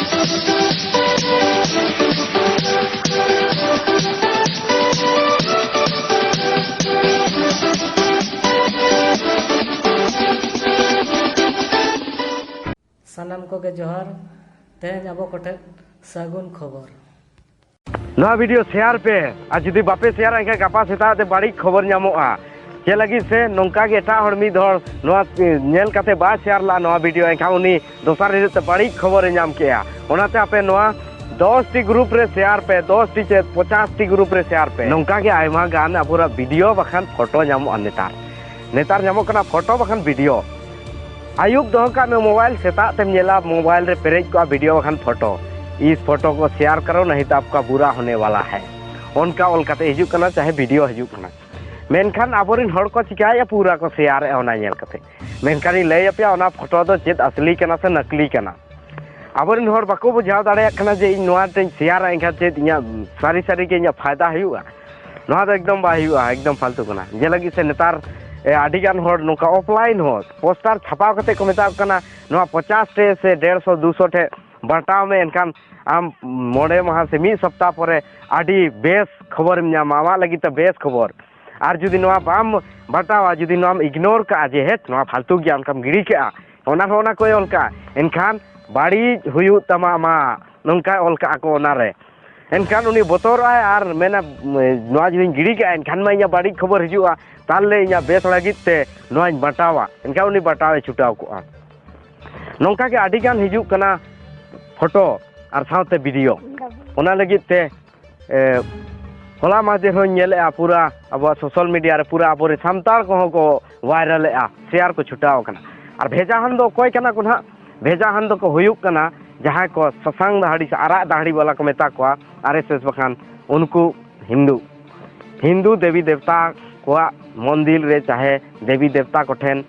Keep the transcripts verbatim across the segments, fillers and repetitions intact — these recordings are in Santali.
ᱥᱟᱱᱟᱢ ᱠᱚᱜᱮ ᱡᱚᱦᱟᱨ᱾ ᱛᱮᱦᱮᱧ ᱟᱵᱚ ᱠᱚᱴᱷᱮᱱ ᱥᱟᱹᱜᱩᱱ ᱠᱷᱚᱵᱚᱨ᱾ ᱱᱚᱣᱟ video share ᱯᱮ, ᱟᱨ ᱡᱩᱫᱤ ᱵᱟᱯᱮ share ᱮᱱᱠᱷᱟᱱ ᱜᱟᱯᱟ ᱥᱮᱛᱟᱜ ᱛᱮ ᱵᱟᱹᱲᱤᱡ ᱠᱷᱚᱵᱚᱨ ᱧᱟᱢᱚᱜᱼᱟ᱾ ᱪᱮᱫ ᱞᱟᱹᱜᱤᱫ ᱥᱮ ᱱᱚᱝᱠᱟ ᱜᱮ ᱮᱴᱟᱜ ᱦᱚᱲ ᱢᱤᱫ ᱦᱚᱲ ᱱᱚᱣᱟ, ᱮ, ᱧᱮᱞ ᱠᱟᱛᱮ ᱵᱟᱭ share ᱞᱟᱜᱼᱟ ᱱᱚᱣᱟ video, ᱮᱱᱠᱷᱟᱱ ᱩᱱᱤ ᱫᱚᱥᱟᱨ ᱦᱤᱞᱳᱜ ᱛᱮ ᱵᱟᱹᱲᱤᱡ ᱠᱷᱚᱵᱚᱨᱮ ᱧᱟᱢ ᱠᱮᱜᱼᱟ᱾ ᱚᱱᱟᱛᱮ ᱟᱯᱮ ᱱᱚᱣᱟ ᱫᱚᱥ ᱴᱤ group ᱨᱮ share ᱯᱮ, ᱫᱚᱥ ᱴᱤ ᱪᱮᱫ ᱯᱚᱪᱟᱥ ᱴᱤ group ᱨᱮ share ᱯᱮ᱾ ᱱᱚᱝᱠᱟ ᱜᱮ ᱟᱭᱢᱟ ᱜᱟᱱ ᱟᱵᱚᱨᱟᱜ video ᱵᱟᱠᱷᱟᱱ photo ᱧᱟᱢᱚᱜᱼᱟ ᱱᱮᱛᱟᱨ᱾ ᱱᱮᱛᱟᱨ ᱧᱟᱢᱚᱜ ᱠᱟᱱᱟ photo ᱵᱟᱠᱷᱟᱱ video᱾ ᱟᱹᱭᱩᱵ ᱫᱚᱦᱚ ᱠᱟᱜ ᱢᱮ mobile, ᱥᱮᱛᱟᱜ ᱛᱮᱢ ᱧᱮᱞᱟ mobile ᱨᱮ ᱯᱮᱨᱮᱡ ᱠᱚᱜᱼᱟ video ᱵᱟᱠᱷᱟᱱ photo᱾ "इस photo को share करो, नहीं तो आपका बुरा होने वाला है", ᱚᱱᱠᱟ ᱚᱞ ᱠᱟᱛᱮ ᱦᱤᱡᱩᱜ ᱠᱟᱱᱟ, ᱪᱟᱦᱮ video ᱦᱤᱡᱩᱜ ᱠᱟᱱᱟ᱾ ᱢᱮᱱᱠᱷᱟᱱ ᱟᱵᱚᱨᱮᱱ ᱦᱚᱲ ᱠᱚ ᱪᱤᱠᱟᱹᱭᱮᱫᱼᱟ, ᱯᱩᱨᱟ ᱠᱚ share ᱮᱫᱼᱟ ᱚᱱᱟ ᱧᱮᱞ ᱠᱟᱛᱮ᱾ ᱢᱮᱱᱠᱷᱟᱱ ᱤᱧ ᱞᱟᱹᱭ ᱟᱯᱮᱭᱟ, ᱚᱱᱟ photo ᱫᱚ ᱪᱮᱫ ᱟᱥᱞᱤ ᱠᱟᱱᱟ ᱥᱮ ᱱᱟᱠᱞᱤ ᱠᱟᱱᱟ᱾ ᱟᱵᱚᱨᱮᱱ ᱦᱚᱲ ᱵᱟᱠᱚ ᱵᱩᱡᱷᱟᱹᱣ ᱫᱟᱲᱮᱭᱟᱜ ᱠᱟᱱᱟ ᱡᱮ ᱤᱧ ᱱᱚᱣᱟ ᱛᱮᱧ share ᱟ, ᱮᱱᱠᱷᱟᱱ ᱪᱮᱫ ᱤᱧᱟᱹᱜ ᱥᱟᱹᱨᱤ ᱥᱟᱹᱨᱤ ᱜᱮ ᱤᱧᱟᱹᱜ ᱯᱷᱟᱭᱫᱟ ᱦᱩᱭᱩᱜᱼᱟ? ᱱᱚᱣᱟ ᱫᱚ ᱮᱠᱫᱚᱢ ᱵᱟᱭ ᱦᱩᱭᱩᱜᱼᱟ, ᱮᱠᱫᱚᱢ ᱯᱷᱟᱞᱛᱩ ᱠᱟᱱᱟ᱾ ᱡᱮ ᱞᱟᱹᱜᱤᱫ ᱥᱮ ᱱᱮᱛᱟᱨ, ᱮ, ᱟᱹᱰᱤ ᱜᱟᱱ ᱦᱚᱲ ᱱᱚᱝᱠᱟ offline ᱦᱚᱸ poster ᱪᱷᱟᱯᱟᱣ ᱠᱟᱛᱮ ᱠᱚ ᱢᱮᱛᱟ ᱠᱚ ᱠᱟᱱᱟ, "ᱱᱚᱣᱟ ᱯᱚᱪᱟᱥ ᱴᱷᱮᱡ ᱥᱮ ᱰᱮᱲᱥᱚ ᱫᱩᱥᱚ ᱴᱷᱮᱡ ᱵᱟᱸᱴᱟᱣ ᱢᱮ, ᱮᱱᱠᱷᱟᱱ ᱟᱢ ᱢᱚᱬᱮ ᱢᱟᱦᱟ ᱥᱮ ᱢᱤᱫ ᱥᱚᱯᱛᱟᱦ ᱯᱚᱨᱮ ᱟᱹᱰᱤ ᱵᱮᱥ ᱠᱷᱚᱵᱚᱨᱮᱢ ᱧᱟᱢᱟ, ᱟᱢᱟᱜ ᱞᱟᱹᱜᱤᱫ ᱛᱮ ᱵᱮᱥ ᱠᱷᱚᱵᱚᱨ᱾ ᱟᱨ ᱡᱩᱫᱤ ᱱᱚᱣᱟ ᱵᱟᱢ ᱵᱟᱸᱴᱟᱣᱟ, ᱡᱩᱫᱤ ᱱᱚᱣᱟᱢ ignore ᱠᱟᱜᱼᱟ ᱡᱮ, 'ᱦᱮᱴ, ᱱᱚᱣᱟ ᱯᱷᱟᱞᱛᱩ ᱜᱮᱭᱟ', ᱚᱱᱠᱟᱢ ᱜᱤᱰᱤ ᱠᱟᱜᱼᱟ, ᱚᱱᱟ ᱦᱚᱸ ᱚᱱᱟ ᱠᱚᱭ ᱚᱞ ᱠᱟᱜᱼᱟ, ᱮᱱᱠᱷᱟᱱ ᱵᱟᱹᱲᱤᱡ ᱦᱩᱭᱩᱜ ᱛᱟᱢᱟ ᱟᱢᱟᱜ", ᱱᱚᱝᱠᱟᱭ ᱚᱞ ᱠᱟᱜᱼᱟ ᱠᱚ ᱚᱱᱟᱨᱮ᱾ ᱮᱱᱠᱷᱟᱱ ᱩᱱᱤ ᱵᱚᱛᱚᱨᱚᱜᱼᱟᱭ ᱟᱨ ᱢᱮᱱᱟ, "ᱱᱚᱣᱟ ᱡᱩᱫᱤᱧ ᱜᱤᱰᱤ ᱠᱟᱜᱼᱟ, ᱮᱱᱠᱷᱟᱱ ᱢᱟ ᱤᱧᱟᱹᱜ ᱵᱟᱹᱲᱤᱡ ᱠᱷᱚᱵᱚᱨ ᱦᱤᱡᱩᱜᱼᱟ, ᱛᱟᱦᱞᱮ ᱤᱧᱟᱹᱜ ᱵᱮᱥ ᱞᱟᱹᱜᱤᱫ ᱛᱮ ᱱᱚᱣᱟᱧ ᱵᱟᱸᱴᱟᱣᱟ", ᱮᱱᱠᱷᱟᱱ ᱩᱱᱤ ᱵᱟᱸᱴᱟᱣᱮ ᱪᱷᱩᱴᱟᱹᱣ ᱠᱚᱜᱼᱟ᱾ ᱱᱚᱝᱠᱟ ᱜᱮ ᱟᱹᱰᱤ ᱜᱟᱱ ᱦᱤᱡᱩᱜ ᱠᱟᱱᱟ photo ᱟᱨ ᱥᱟᱶᱛᱮ video᱾ ᱚᱱᱟ ᱞᱟᱹᱜᱤᱫ ᱛᱮ, ᱮ, ᱦᱚᱞᱟ ᱢᱟᱦᱫᱮᱨ ᱦᱚᱸᱧ ᱧᱮᱞᱮᱜᱼᱟ, ᱯᱩᱨᱟ ᱟᱵᱚᱣᱟᱜ social media ᱨᱮ ᱯᱩᱨᱟ ᱟᱵᱚᱨᱮᱱ ᱥᱟᱱᱛᱟᱲ ᱠᱚᱦᱚᱸ ᱠᱚ viral ᱮᱜᱼᱟ, share ᱠᱚ ᱪᱷᱩᱴᱟᱹᱣ ᱟᱠᱟᱱᱟ᱾ ᱟᱨ ᱵᱷᱮᱡᱟ ᱦᱟᱱ ᱫᱚ ᱚᱠᱚᱭ ᱠᱟᱱᱟ ᱠᱚ ᱱᱟᱦᱟᱜ? ᱵᱷᱮᱡᱟ ᱦᱟᱱ ᱫᱚᱠᱚ ᱦᱩᱭᱩᱜ ᱠᱟᱱᱟ ᱡᱟᱦᱟᱸᱭ ᱠᱚ ᱥᱟᱥᱟᱝ ᱫᱟᱦᱲᱤ ᱥᱮ ᱟᱨᱟᱜ ᱫᱟᱦᱲᱤ ᱵᱟᱞᱟ ᱠᱚ ᱢᱮᱛᱟ ᱠᱚᱣᱟ, RSS ᱵᱟᱠᱷᱟᱱ ᱩᱱᱠᱩ ᱦᱤᱱᱫᱩ᱾ ᱦᱤᱱᱫᱩ ᱫᱮᱵᱤ ᱫᱮᱵᱛᱟ ᱠᱚᱣᱟᱜ ᱢᱚᱱᱫᱤᱨ ᱨᱮ ᱪᱟᱦᱮ ᱫᱮᱵᱤ ᱫᱮᱵᱛᱟ ᱠᱚᱴᱷᱮᱱ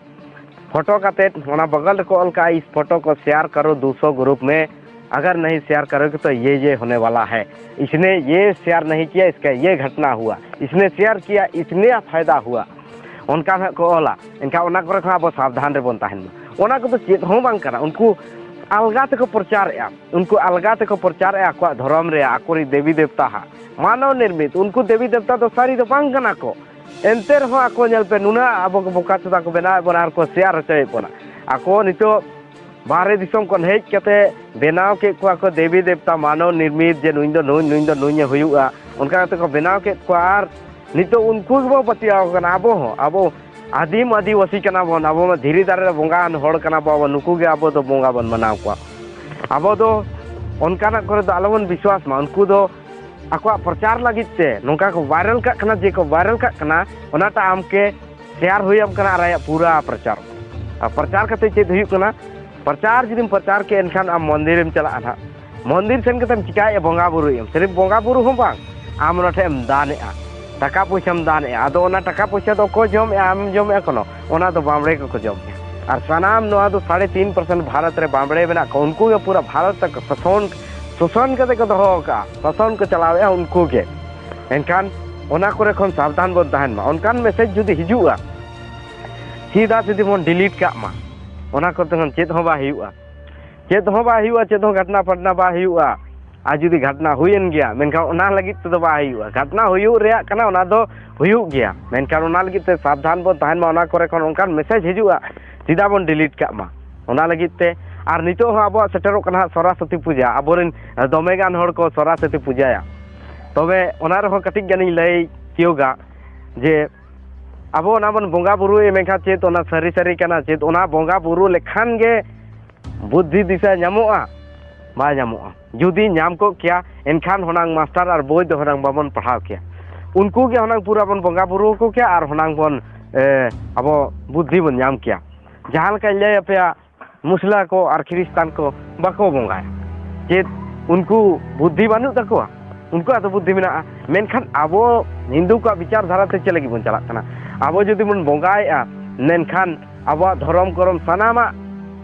photo ᱠᱟᱛᱮᱫ ᱚᱱᱟ ᱵᱚᱜᱚᱞ ᱨᱮᱠᱚ ᱚᱞ ᱠᱟᱜᱼᱟ, "इस photo को share करो, दो सौ group में, अगर नहीं share करोगे तो ये ये होने वाला है, इसने ये share नहीं किया, इसका ये घटना हुआ, इसने share किया, इसने फायदा हुआ", ᱚᱱᱠᱟ ᱱᱟᱦᱟᱜ ᱠᱚ ᱚᱞᱟ᱾ ᱮᱱᱠᱷᱟᱱ ᱚᱱᱟ ᱠᱚᱨᱮ ᱠᱷᱚᱱ ᱟᱵᱚ ᱥᱟᱵᱫᱷᱟᱱ ᱨᱮᱵᱚᱱ ᱛᱟᱦᱮᱱ ᱢᱟ᱾ ᱚᱱᱟ ᱠᱚᱫᱚ ᱪᱮᱫ ᱦᱚᱸ ᱵᱟᱝ ᱠᱟᱱᱟ᱾ ᱩᱱᱠᱩ ᱟᱞᱜᱟ ᱛᱮᱠᱚ ᱯᱨᱚᱪᱟᱨᱮᱜᱼᱟ᱾ ᱩᱱᱠᱩ ᱟᱞᱜᱟ ᱛᱮᱠᱚ ᱯᱨᱚᱪᱟᱨᱮᱜᱼᱟ ᱟᱠᱚᱣᱟᱜ ᱫᱷᱚᱨᱚᱢ ᱨᱮᱭᱟᱜ, ᱟᱠᱚᱨᱤᱡ ᱫᱮᱵᱤ ᱫᱮᱵᱛᱟ ᱦᱟᱜ᱾ ᱢᱟᱱᱚᱵ ᱱᱤᱨᱢᱤᱛ, ᱩᱱᱠᱩ ᱫᱮᱵᱤ ᱫᱮᱵᱛᱟ ᱫᱚ ᱥᱟᱹᱨᱤ ᱫᱚ ᱵᱟᱝ ᱠᱟᱱᱟ ᱠᱚ᱾ ᱮᱱᱛᱮ ᱨᱮᱦᱚᱸ ᱟᱠᱚ ᱧᱮᱞ ᱯᱮ, ᱱᱩᱱᱟᱹᱜ ᱟᱵᱚ ᱠᱚ ᱵᱚᱠᱟ ᱪᱚᱫᱟ ᱠᱚ ᱵᱮᱱᱟᱣᱮᱫ ᱵᱚᱱᱟ ᱟᱨ ᱠᱚ ᱥᱮᱭᱟᱨ ᱦᱚᱪᱚᱭᱮᱫ ᱵᱚᱱᱟ᱾ ᱟᱠᱚ ᱱᱤᱛᱚᱜ ᱵᱟᱦᱨᱮ ᱫᱤᱥᱚᱢ ᱠᱷᱚᱱ ᱦᱮᱡ ᱠᱟᱛᱮ ᱵᱮᱱᱟᱣ ᱠᱮᱫ ᱠᱚᱣᱟ ᱠᱚ ᱫᱮᱵᱤ ᱫᱮᱵᱛᱟ ᱢᱟᱱᱚᱵ ᱱᱤᱨᱢᱤᱛ, ᱡᱮ ᱱᱩᱭ ᱫᱚ ᱱᱩᱭ, ᱱᱩᱭ ᱫᱚ ᱱᱩᱭ ᱮ ᱦᱩᱭᱩᱜᱼᱟ, ᱚᱱᱠᱟ ᱠᱟᱛᱮ ᱠᱚ ᱵᱮᱱᱟᱣ ᱠᱮᱫ ᱠᱚᱣᱟ᱾ ᱟᱨ ᱱᱤᱛᱚᱜ ᱩᱱᱠᱩ ᱜᱮᱵᱚ ᱯᱟᱹᱛᱭᱟᱹᱣ ᱠᱟᱱᱟ᱾ ᱟᱵᱚ ᱦᱚᱸ, ᱟᱵᱚ ᱟᱹᱫᱤᱢ ᱟᱹᱫᱤᱵᱟᱹᱥᱤ ᱠᱟᱱᱟ ᱵᱚᱱ, ᱟᱵᱚ ᱢᱟ ᱫᱷᱤᱨᱤ ᱫᱟᱨᱮ ᱨᱮ ᱵᱚᱸᱜᱟᱱ ᱦᱚᱲ ᱠᱟᱱᱟ ᱵᱚ, ᱟᱵᱚ ᱱᱩᱠᱩ ᱜᱮ ᱟᱵᱚ ᱫᱚ ᱵᱚᱸᱜᱟ ᱵᱚᱱ ᱢᱟᱱᱟᱣ ᱠᱚᱣᱟ᱾ ᱟᱵᱚ ᱫᱚ ᱚᱱᱠᱟᱱᱟᱜ ᱠᱚᱨᱮ ᱫᱚ ᱟᱞᱚᱵᱚᱱ ᱵᱤᱥᱣᱟᱥ ᱢᱟ᱾ ᱩᱱᱠᱩ ᱫᱚ ᱟᱠᱚᱣᱟᱜ ᱯᱨᱚᱪᱟᱨ ᱞᱟᱹᱜᱤᱫ ᱛᱮ ᱱᱚᱝᱠᱟ ᱠᱚ ᱵᱷᱟᱭᱨᱟᱞ ᱠᱟᱜ ᱠᱟᱱᱟ, ᱡᱮ ᱠᱚ ᱵᱷᱟᱭᱨᱟᱞ ᱠᱟᱜ ᱠᱟᱱᱟ, ᱚᱱᱟᱴᱟᱜ ᱟᱢ ᱠᱮ ᱥᱮᱭᱟᱨ ᱦᱩᱭᱟᱢ ᱠᱟᱱᱟ ᱟᱨ ᱟᱭᱟᱜ ᱯᱩᱨᱟᱹ ᱯᱨᱚᱪᱟᱨ᱾ ᱟᱨ ᱯᱨᱚᱪᱟᱨ ᱠᱟᱛᱮ ᱪᱮᱫ ᱦᱩᱭᱩᱜ ᱠᱟᱱᱟ? ᱯᱨᱚᱪᱟᱨ ᱡᱩᱫᱤᱢ ᱯᱨᱚᱪᱟᱨ ᱠᱮᱫ, ᱮᱱᱠᱷᱟᱱ ᱟᱢ ᱢᱚᱱᱫᱤᱨᱮᱢ ᱪᱟᱞᱟᱜᱼᱟ ᱱᱟᱦᱟᱜ᱾ ᱢᱚᱱᱫᱤᱨ ᱥᱮᱱ ᱠᱟᱛᱮᱢ ᱪᱤᱠᱟᱭᱮᱫᱼᱟ? ᱵᱚᱸᱜᱟ ᱵᱩᱨᱩᱭᱮᱫᱼᱟᱢ᱾ ᱥᱤᱨᱤᱯ ᱵᱚᱸᱜᱟ ᱵᱩᱨᱩ ᱦᱚᱸ ᱵᱟᱝ, ᱟᱢ ᱚᱱᱟ ᱴᱷᱮᱱ ᱮᱢ ᱫᱟᱱᱮᱜᱼᱟ, ᱴᱟᱠᱟ ᱯᱚᱭᱥᱟᱢ ᱫᱟᱱᱮᱜᱼᱟ᱾ ᱟᱫᱚ ᱚᱱᱟ ᱴᱟᱠᱟ ᱯᱚᱭᱥᱟ ᱫᱚ ᱚᱠᱚᱭ ᱡᱚᱢᱮᱜᱼᱟ? ᱟᱢᱮᱢ ᱡᱚᱢᱮᱜᱼᱟ? ᱠᱳᱱᱳ, ᱚᱱᱟ ᱫᱚ ᱵᱟᱢᱲᱮ ᱠᱚᱠᱚ ᱡᱚᱢᱮᱜᱼᱟ᱾ ᱟᱨ ᱥᱟᱱᱟᱢ ᱱᱚᱣᱟ ᱫᱚ ᱥᱟᱲᱮ ᱛᱤᱱ ᱯᱟᱨᱥᱮᱱᱴ ᱵᱷᱟᱨᱚᱛ ᱨᱮ ᱵᱟᱢᱲᱮ ᱢᱮᱱᱟᱜ ᱠᱚᱣᱟ, ᱩᱱᱠᱩ ᱜᱮ ᱯᱩᱨᱟᱹ ᱵᱷᱟᱨᱚᱛ ᱛᱮᱠᱚ ᱥᱟᱥᱚᱱ, ᱥᱟᱥᱚᱱ ᱠᱟᱛᱮ ᱠᱚ ᱫᱚᱦᱚ ᱟᱠᱟᱫᱼᱟ, ᱥᱟᱥᱚᱱ ᱠᱚ ᱪᱟᱞᱟᱣᱮᱫᱼᱟ ᱩᱱᱠᱩ ᱜᱮ᱾ ᱮᱱᱠᱷᱟᱱ ᱚᱱᱟ ᱠᱚᱨᱮ ᱠᱷᱚᱱ ᱥᱟᱵᱫᱷᱟᱱ ᱵᱚᱱ ᱛᱟᱦᱮᱱ ᱢᱟ᱾ ᱚᱱᱠᱟᱱ ᱢᱮᱥᱮᱡᱽ ᱡᱩᱫᱤ ᱦᱤᱡᱩᱜᱼᱟ, ᱥᱤᱫᱷᱟ ᱥᱤᱫᱷᱤ ᱵᱚᱱ ᱰᱤᱞᱤᱴ ᱠᱟᱜ ᱢᱟ᱾ ᱚᱱᱟ ᱠᱚᱛᱮ ᱠᱷᱚᱱ ᱪᱮᱫ ᱦᱚᱸ ᱵᱟᱭ ᱦᱩᱭᱩᱜᱼᱟ, ᱪᱮᱫ ᱦᱚᱸ ᱵᱟᱭ ᱦᱩᱭᱩᱜᱼᱟ, ᱪᱮᱫ ᱦᱚᱸ ᱜᱷᱟᱴᱱᱟ ᱯᱷᱟᱴᱱᱟ ᱵᱟᱭ ᱦᱩᱭᱩᱜᱼᱟ᱾ ᱟᱨ ᱡᱩᱫᱤ ᱜᱷᱟᱴᱱᱟ ᱦᱩᱭᱮᱱ ᱜᱮᱭᱟ, ᱢᱮᱱᱠᱷᱟᱱ ᱚᱱᱟ ᱞᱟᱹᱜᱤᱫ ᱛᱮᱫᱚ ᱵᱟᱭ ᱦᱩᱭᱩᱜᱼᱟ᱾ ᱜᱷᱟᱴᱱᱟ ᱦᱩᱭᱩᱜ ᱨᱮᱭᱟᱜ ᱠᱟᱱᱟ, ᱚᱱᱟ ᱫᱚ ᱦᱩᱭᱩᱜ ᱜᱮᱭᱟ, ᱢᱮᱱᱠᱷᱟᱱ ᱚᱱᱟ ᱞᱟᱹᱜᱤᱫ ᱛᱮ ᱥᱟᱵᱫᱷᱟᱱ ᱵᱚᱱ ᱛᱟᱦᱮᱱ ᱢᱟ᱾ ᱚᱱᱟ ᱠᱚᱨᱮ ᱠᱷᱚᱱ ᱚᱱᱠᱟᱱ ᱢᱮᱥᱮᱡᱽ ᱦᱤᱡᱩᱜᱼᱟ, ᱪᱮᱫᱟᱜ ᱵᱚᱱ ᱰᱤᱞᱤᱴ ᱠᱟᱜ ᱢᱟ? ᱚᱱᱟ ᱞᱟᱹᱜᱤᱫ ᱛᱮ᱾ ᱟᱨ ᱱᱤᱛᱚᱜ ᱦᱚᱸ ᱟᱵᱚᱣᱟᱜ ᱥᱮᱴᱮᱨᱚᱜ ᱠᱟᱱᱟ ᱦᱟᱸᱜ ᱥᱚᱨᱚᱥᱚᱛᱤ ᱯᱩᱡᱟ᱾ ᱟᱵᱚᱨᱮᱱ ᱫᱚᱢᱮᱜᱟᱱ ᱦᱚᱲ ᱠᱚ ᱥᱚᱨᱚᱥᱚᱛᱤ ᱯᱩᱡᱟᱭᱟ᱾ ᱛᱚᱵᱮ ᱚᱱᱟ ᱨᱮᱦᱚᱸ ᱠᱟᱹᱴᱤᱡ ᱜᱟᱱᱤᱧ ᱞᱟᱹᱭ ᱛᱤᱭᱳᱜᱟ ᱡᱮ ᱟᱵᱚ ᱚᱱᱟ ᱵᱚᱱ ᱵᱚᱸᱜᱟ ᱵᱩᱨᱩᱭᱟ, ᱢᱮᱱᱠᱷᱟᱱ ᱪᱮᱫ ᱚᱱᱟ ᱥᱟᱹᱨᱤ ᱥᱟᱹᱨᱤ ᱠᱟᱱᱟ? ᱪᱮᱫ ᱚᱱᱟ ᱵᱚᱸᱜᱟ ᱵᱩᱨᱩ ᱞᱮᱠᱷᱟᱱ ᱜᱮ ᱵᱩᱫᱽᱫᱷᱤ ᱫᱤᱥᱟᱹ ᱧᱟᱢᱚᱜᱼᱟ? ᱵᱟᱭ ᱧᱟᱢᱚᱜᱼᱟ᱾ ᱡᱩᱫᱤ ᱧᱟᱢ ᱠᱚᱜ ᱠᱮᱭᱟ, ᱮᱱᱠᱷᱟᱱ ᱦᱩᱱᱟᱝ ᱢᱟᱥᱴᱟᱨ ᱟᱨ ᱵᱳᱭ ᱫᱚ ᱦᱩᱱᱟᱝ ᱵᱟᱵᱚᱱ ᱯᱟᱲᱦᱟᱣ ᱠᱮᱭᱟ᱾ ᱩᱱᱠᱩ ᱜᱮ ᱦᱩᱱᱟᱝ ᱯᱩᱨᱟᱹ ᱵᱚᱱ ᱵᱚᱸᱜᱟ ᱵᱩᱨᱩ ᱟᱠᱚ ᱠᱮᱭᱟ ᱟᱨ ᱦᱩᱱᱟᱝ ᱵᱚᱱ, ᱮ, ᱟᱵᱚ ᱵᱩᱫᱽᱫᱷᱤ ᱵᱚᱱ ᱧᱟᱢ ᱠᱮᱭᱟ᱾ ᱡᱟᱦᱟᱸ ᱞᱮᱠᱟᱧ ᱞᱟᱹᱭ ᱟᱯᱮᱭᱟ, ᱢᱩᱥᱞᱟ ᱠᱚ ᱟᱨ ᱠᱷᱨᱤᱥᱴᱟᱱ ᱠᱚ ᱵᱟᱠᱚ ᱵᱚᱸᱜᱟᱭᱟ᱾ ᱪᱮᱫ ᱩᱱᱠᱩ ᱵᱩᱫᱽᱫᱷᱤ ᱵᱟᱹᱱᱩᱜ ᱛᱟᱠᱚᱣᱟ? ᱩᱱᱠᱩᱣᱟᱜ ᱫᱚ ᱵᱩᱫᱽᱫᱷᱤ ᱢᱮᱱᱟᱜᱼᱟ᱾ ᱢᱮᱱᱠᱷᱟᱱ ᱟᱵᱚ ᱦᱤᱱᱫᱩ ᱠᱚᱣᱟᱜ ᱵᱤᱪᱟᱨ ᱫᱷᱟᱨᱟ ᱛᱮ ᱪᱮᱫ ᱞᱟᱹᱜᱤᱫ ᱵᱚᱱ ᱪᱟᱞᱟᱜ ᱠᱟᱱᱟ? ᱟᱵᱚ ᱡᱩᱫᱤ ᱵᱚᱱ ᱵᱚᱸᱜᱟᱭᱮᱫᱼᱟ, ᱢᱮᱱᱠᱷᱟᱱ ᱟᱵᱚᱣᱟᱜ ᱫᱷᱚᱨᱚᱢ ᱠᱚᱨᱚᱢ ᱥᱟᱱᱟᱢᱟᱜ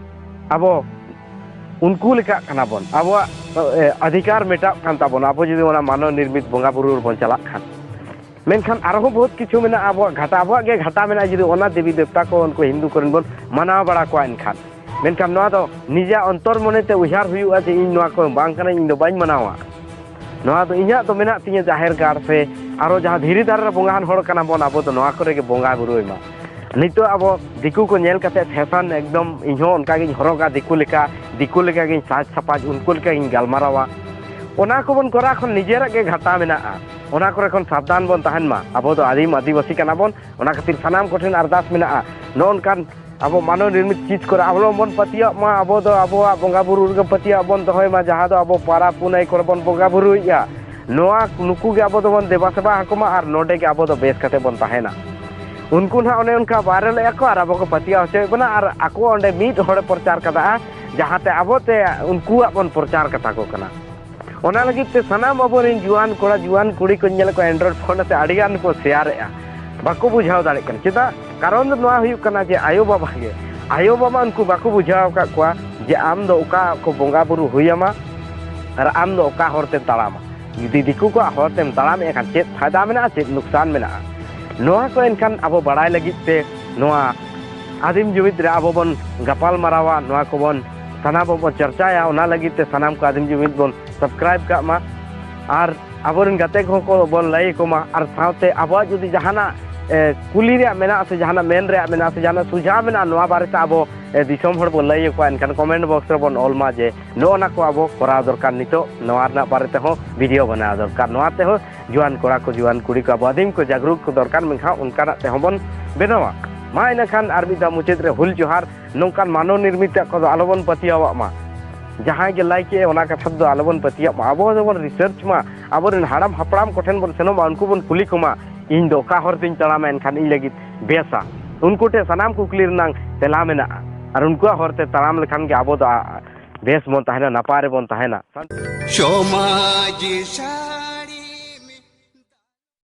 ᱟᱵᱚ ᱩᱱᱠᱩ ᱞᱮᱠᱟᱜ ᱠᱟᱱᱟ ᱵᱚᱱ᱾ ᱟᱵᱚᱣᱟᱜ, ᱮ, ᱚᱫᱷᱤᱠᱟᱨ ᱢᱮᱴᱟᱜ ᱠᱟᱱ ᱛᱟᱵᱚᱱᱟ, ᱟᱵᱚ ᱡᱩᱫᱤ ᱚᱱᱟ ᱢᱟᱱᱚᱵ ᱱᱤᱨᱢᱤᱛ ᱵᱚᱸᱜᱟ ᱵᱩᱨᱩ ᱨᱮᱵᱚᱱ ᱪᱟᱞᱟᱜ ᱠᱷᱟᱱ᱾ ᱢᱮᱱᱠᱷᱟᱱ ᱟᱨᱦᱚᱸ ᱵᱚᱦᱩᱛ ᱠᱤᱪᱷᱩ ᱢᱮᱱᱟᱜᱼᱟ ᱟᱵᱚᱣᱟᱜ ᱜᱷᱟᱴᱟ, ᱟᱵᱚᱣᱟᱜ ᱜᱮ ᱜᱷᱟᱴᱟ ᱢᱮᱱᱟᱜᱼᱟ, ᱡᱩᱫᱤ ᱚᱱᱟ ᱫᱮᱵᱤ ᱫᱮᱵᱛᱟ ᱠᱚ ᱩᱱᱠᱩ ᱦᱤᱱᱫᱩ ᱠᱚᱨᱮᱱ ᱵᱚᱱ ᱢᱟᱱᱟᱣ ᱵᱟᱲᱟ ᱠᱚᱣᱟ ᱮᱱᱠᱷᱟᱱ᱾ ᱢᱮᱱᱠᱷᱟᱱ ᱱᱚᱣᱟ ᱫᱚ ᱱᱤᱡᱮᱨᱟᱜ ᱚᱱᱛᱚᱨ ᱢᱚᱱᱮᱛᱮ ᱩᱭᱦᱟᱹᱨ ᱦᱩᱭᱩᱜᱼᱟ ᱡᱮ ᱤᱧ ᱱᱚᱣᱟ ᱠᱚ ᱵᱟᱝ ᱠᱟᱱᱟᱧ, ᱤᱧ ᱫᱚ ᱵᱟᱹᱧ ᱢᱟᱱᱟᱣᱟ᱾ ᱱᱚᱣᱟ ᱫᱚ ᱤᱧᱟᱹᱜ ᱫᱚ ᱢᱮᱱᱟᱜ ᱛᱤᱧᱟᱹ ᱡᱟᱦᱮᱨ ᱜᱟᱲ ᱥᱮ ᱟᱨᱚ ᱡᱟᱦᱟᱸ ᱫᱷᱤᱨᱤ ᱫᱟᱨᱮ ᱨᱮ ᱵᱚᱸᱜᱟᱣᱟᱱ ᱦᱚᱲ ᱠᱟᱱᱟ ᱵᱚᱱ, ᱟᱵᱚ ᱫᱚ ᱱᱚᱣᱟ ᱠᱚᱨᱮ ᱜᱮ ᱵᱚᱸᱜᱟ ᱵᱩᱨᱩᱭ ᱢᱟ᱾ ᱱᱤᱛᱚᱜ ᱟᱵᱚ ᱫᱤᱠᱩ ᱠᱚ ᱧᱮᱞ ᱠᱟᱛᱮ ᱯᱷᱮᱥᱚᱱ ᱮᱠᱫᱚᱢ ᱤᱧ ᱦᱚᱸ ᱚᱱᱠᱟ ᱜᱤᱧ ᱦᱚᱨᱚᱜᱟ, ᱫᱤᱠᱩ ᱞᱮᱠᱟ, ᱫᱤᱠᱩ ᱞᱮᱠᱟ ᱜᱤᱧ ᱥᱟᱡᱽ ᱥᱟᱯᱟᱡᱽ, ᱩᱱᱠᱩ ᱞᱮᱠᱟ ᱜᱤᱧ ᱜᱟᱞᱢᱟᱨᱟᱣᱟ, ᱚᱱᱟ ᱠᱚᱵᱚᱱ ᱠᱚᱨᱟᱣ ᱠᱷᱚᱱ ᱱᱤᱡᱮᱨᱟᱜ ᱜᱮ ᱜᱷᱟᱴᱟ ᱢᱮᱱᱟᱜᱼᱟ᱾ ᱚᱱᱟ ᱠᱚᱨᱮ ᱠᱷᱚᱱ ᱥᱟᱵᱫᱷᱟᱱ ᱵᱚᱱ ᱛᱟᱦᱮᱱ ᱢᱟ᱾ ᱟᱵᱚ ᱫᱚ ᱟᱹᱫᱤᱢ ᱟᱹᱫᱤᱵᱟᱹᱥᱤ ᱠᱟᱱᱟ ᱵᱚᱱ, ᱚᱱᱟ ᱠᱷᱟᱹᱛᱤᱨ ᱥᱟᱱᱟᱢ ᱠᱚᱴᱷᱮᱱ ᱟᱨᱫᱟᱥ ᱢᱮᱱᱟᱜᱼᱟ, ᱱᱚᱜᱼᱚ ᱱᱚᱝᱠᱟᱱ ᱟᱵᱚ ᱢᱟᱱᱚᱵ ᱱᱤᱨᱢᱤᱛ ᱪᱤᱡᱽ ᱠᱚᱨᱮ ᱟᱞᱚ ᱵᱚᱱ ᱯᱟᱹᱛᱭᱟᱹᱜ ᱢᱟ᱾ ᱟᱵᱚ ᱫᱚ ᱟᱵᱚᱣᱟᱜ ᱵᱚᱸᱜᱟ ᱵᱩᱨᱩ ᱨᱮᱜᱮ ᱯᱟᱹᱛᱭᱟᱹᱣ ᱵᱚᱱ ᱫᱚᱦᱚᱭ ᱢᱟ, ᱡᱟᱦᱟᱸ ᱫᱚ ᱟᱵᱚ ᱯᱟᱨᱟᱵᱽ ᱯᱩᱱᱟᱹᱭ ᱠᱚᱨᱮ ᱵᱚᱱ ᱵᱚᱸᱜᱟ ᱵᱩᱨᱩᱭᱮᱫᱼᱟ᱾ ᱱᱚᱣᱟ, ᱱᱩᱠᱩ ᱜᱮ ᱟᱵᱚ ᱫᱚᱵᱚᱱ ᱫᱮᱵᱟ ᱥᱮᱵᱟ ᱟᱠᱚ ᱢᱟ ᱟᱨ ᱱᱚᱰᱮ ᱜᱮ ᱟᱵᱚ ᱫᱚ ᱵᱮᱥ ᱠᱟᱛᱮ ᱵᱚᱱ ᱛᱟᱦᱮᱱᱟ᱾ ᱩᱱᱠᱩ ᱱᱟᱦᱟᱜ ᱚᱱᱮ ᱚᱱᱠᱟ ᱵᱟᱭᱨᱟᱞᱮᱫᱼᱟ ᱠᱚ ᱟᱨ ᱟᱵᱚ ᱠᱚ ᱯᱟᱹᱛᱭᱟᱹᱣ ᱦᱚᱪᱚᱭᱮᱫ ᱵᱚᱱᱟ ᱟᱨ ᱟᱠᱚ ᱚᱸᱰᱮ ᱢᱤᱫ ᱦᱚᱲᱮ ᱯᱨᱚᱪᱟᱨ ᱠᱟᱫᱟ, ᱡᱟᱦᱟᱸᱛᱮ ᱟᱵᱚᱛᱮ ᱩᱱᱠᱩᱣᱟᱜ ᱵᱚᱱ ᱯᱨᱚᱪᱟᱨ ᱠᱟᱛᱟ ᱠᱚ ᱠᱟᱱᱟ᱾ ᱚᱱᱟ ᱞᱟᱹᱜᱤᱫ ᱛᱮ ᱥᱟᱱᱟᱢ ᱟᱵᱚᱨᱮᱱ ᱡᱩᱣᱟᱱ ᱠᱚᱲᱟ, ᱡᱩᱣᱟᱱ ᱠᱩᱲᱤ ᱠᱚᱧ ᱧᱮᱞᱮᱫ ᱠᱚᱣᱟ Android phone ᱟᱛᱮ ᱟᱹᱰᱤ ᱜᱟᱱ ᱠᱚ ᱥᱮᱭᱟᱨᱮᱫᱼᱟ, ᱵᱟᱠᱚ ᱵᱩᱡᱷᱟᱹᱣ ᱫᱟᱲᱮᱭᱟᱜ ᱠᱟᱱᱟ᱾ ᱪᱮᱫᱟᱜ? ᱠᱟᱨᱚᱱ ᱫᱚ ᱱᱚᱣᱟ ᱦᱩᱭᱩᱜ ᱠᱟᱱᱟ ᱡᱮ ᱟᱭᱳᱼᱵᱟᱵᱟ ᱜᱮ, ᱟᱭᱳᱼᱵᱟᱵᱟ ᱩᱱᱠᱩ ᱵᱟᱠᱚ ᱵᱩᱡᱷᱟᱹᱣ ᱟᱠᱟᱫ ᱠᱚᱣᱟ ᱡᱮ ᱟᱢ ᱫᱚ ᱚᱠᱟ ᱠᱚ ᱵᱚᱸᱜᱟ ᱵᱩᱨᱩ ᱦᱩᱭ ᱟᱢᱟ ᱟᱨ ᱟᱢ ᱫᱚ ᱚᱠᱟ ᱦᱚᱨ ᱛᱮᱢ ᱛᱟᱲᱟᱢᱟ᱾ ᱡᱩᱫᱤ ᱫᱤᱠᱩ ᱠᱚᱣᱟᱜ ᱦᱚᱨ ᱛᱮᱢ ᱛᱟᱲᱟᱢᱮᱫ ᱠᱷᱟᱱ ᱪᱮᱫ ᱯᱷᱟᱭᱫᱟ ᱢᱮᱱᱟᱜᱼᱟ, ᱪᱮᱫ ᱱᱩᱠᱥᱟᱱ ᱢᱮᱱᱟᱜᱼᱟ? ᱱᱚᱣᱟ ᱠᱚ ᱮᱱᱠᱷᱟᱱ ᱟᱵᱚ ᱵᱟᱲᱟᱭ ᱞᱟᱹᱜᱤᱫ ᱛᱮ ᱱᱚᱣᱟ ᱟᱹᱫᱤᱢ ᱡᱩᱢᱤᱫ ᱨᱮ ᱟᱵᱚ ᱵᱚᱱ ᱜᱟᱯᱟᱞ ᱢᱟᱨᱟᱣᱟ, ᱱᱚᱣᱟ ᱠᱚᱵᱚᱱ ᱥᱟᱱᱟᱢ ᱵᱚᱱ ᱪᱟᱨᱪᱟᱭᱟ᱾ ᱚᱱᱟ ᱞᱟᱹᱜᱤᱫ ᱛᱮ ᱥᱟᱱᱟᱢ ᱠᱚ ᱟᱹᱫᱤᱢ ᱡᱩᱢᱤᱫ ᱵᱚᱱ subscribe ᱠᱟᱜ ᱢᱟ ᱟᱨ ᱟᱵᱚᱨᱮᱱ ᱜᱟᱛᱮ ᱠᱚᱦᱚᱸ ᱠᱚ ᱵᱚᱱ ᱞᱟᱹᱭ ᱟᱠᱚ ᱢᱟ᱾ ᱟᱨ ᱥᱟᱶᱛᱮ ᱟᱵᱚᱣᱟᱜ ᱡᱩᱫᱤ ᱡᱟᱦᱟᱱᱟᱜ, ᱮ, ᱠᱩᱞᱤ ᱨᱮᱭᱟᱜ ᱢᱮᱱᱟᱜᱼᱟ ᱥᱮ ᱡᱟᱦᱟᱱᱟᱜ ᱢᱮᱱ ᱨᱮᱭᱟᱜ ᱢᱮᱱᱟᱜᱼᱟ ᱥᱮ ᱡᱟᱦᱟᱱᱟᱜ ᱥᱩᱡᱷᱟᱣ ᱢᱮᱱᱟᱜᱼᱟ, ᱱᱚᱣᱟ ᱵᱟᱨᱮᱛᱮ ᱟᱵᱚ, ᱮ, ᱫᱤᱥᱚᱢ ᱦᱚᱲ ᱵᱚᱱ ᱞᱟᱹᱭ ᱟᱠᱚᱣᱟ, ᱮᱱᱠᱷᱟᱱ comment box ᱨᱮᱵᱚᱱ ᱚᱞ ᱢᱟ ᱡᱮ ᱱᱚᱜᱼᱚ ᱱᱟ ᱠᱚ ᱟᱵᱚ ᱠᱚᱨᱟᱣ ᱫᱚᱨᱠᱟᱨ, ᱱᱤᱛᱚᱜ ᱱᱚᱣᱟ ᱨᱮᱱᱟᱜ ᱵᱟᱨᱮ ᱛᱮᱦᱚᱸ video ᱵᱮᱱᱟᱣ ᱫᱚᱨᱠᱟᱨ, ᱱᱚᱣᱟ ᱛᱮᱦᱚᱸ ᱡᱩᱣᱟᱱ ᱠᱚᱲᱟ ᱠᱚ, ᱡᱩᱣᱟᱱ ᱠᱩᱲᱤ ᱠᱚ, ᱟᱵᱚ ᱟᱹᱫᱤᱢ ᱠᱚ ᱡᱟᱜᱽᱨᱩᱠ ᱠᱚ ᱫᱚᱨᱠᱟᱨ᱾ ᱢᱮᱱᱠᱷᱟᱱ ᱚᱱᱠᱟᱱᱟᱜ ᱛᱮᱦᱚᱸ ᱵᱚᱱ ᱵᱮᱱᱟᱣᱟ᱾ ᱢᱟ ᱤᱱᱟᱹᱠᱷᱟᱱ ᱟᱨ ᱢᱤᱫ ᱫᱷᱟᱣ ᱢᱩᱪᱟᱹᱫ ᱨᱮ ᱦᱩᱞ ᱡᱚᱦᱟᱨ᱾ ᱱᱚᱝᱠᱟᱱ ᱢᱟᱱᱚ ᱱᱤᱨᱢᱤᱛᱟᱜ ᱠᱚᱫᱚ ᱟᱞᱚᱵᱚᱱ ᱯᱟᱹᱛᱭᱟᱹᱣᱟᱜ ᱢᱟ᱾ ᱡᱟᱦᱟᱸᱭ ᱜᱮ ᱞᱟᱹᱭ ᱠᱮᱫ ᱚᱱᱟ ᱠᱟᱛᱷᱟ ᱫᱚ ᱟᱞᱚᱵᱚᱱ ᱯᱟᱹᱛᱭᱟᱹᱜ ᱢᱟ᱾ ᱟᱵᱚ ᱫᱚᱵᱚᱱ research ᱢᱟ, ᱟᱵᱚᱨᱮᱱ ᱦᱟᱲᱟᱢ ᱦᱟᱯᱲᱟᱢ ᱠᱚᱴᱷᱮᱱ ᱵᱚᱱ ᱥᱮᱱᱚᱜ ᱢᱟ, ᱩᱱᱠᱩ ᱵᱚᱱ ᱠᱩᱞᱤ ᱠᱚᱢᱟ, ᱤᱧ ᱫᱚ ᱚᱠᱟ ᱦᱚᱨ ᱛᱤᱧ ᱛᱟᱲᱟᱢᱟ ᱮᱱᱠᱷᱟᱱ ᱤᱧ ᱞᱟᱹᱜᱤᱫ ᱵᱮᱥᱟ? ᱩᱱᱠᱩ ᱴᱷᱮᱱ ᱥᱟᱱᱟᱢ ᱠᱩᱠᱞᱤ ᱨᱮᱱᱟᱝ ᱛᱮᱞᱟ ᱢᱮᱱᱟᱜᱼᱟ ᱟᱨ ᱩᱱᱠᱩᱣᱟᱜ ᱦᱚᱨ ᱛᱮ ᱛᱟᱲᱟᱢ ᱞᱮᱠᱷᱟᱱ ᱜᱮ ᱟᱵᱚ ᱫᱚ, ᱟ, ᱵᱮᱥ ᱵᱚᱱ ᱛᱟᱦᱮᱱᱟ, ᱱᱟᱯᱟᱭ ᱨᱮᱵᱚᱱ ᱛᱟᱦᱮᱱᱟ᱾ ᱥᱚᱢᱟᱡᱽ ᱥᱟ-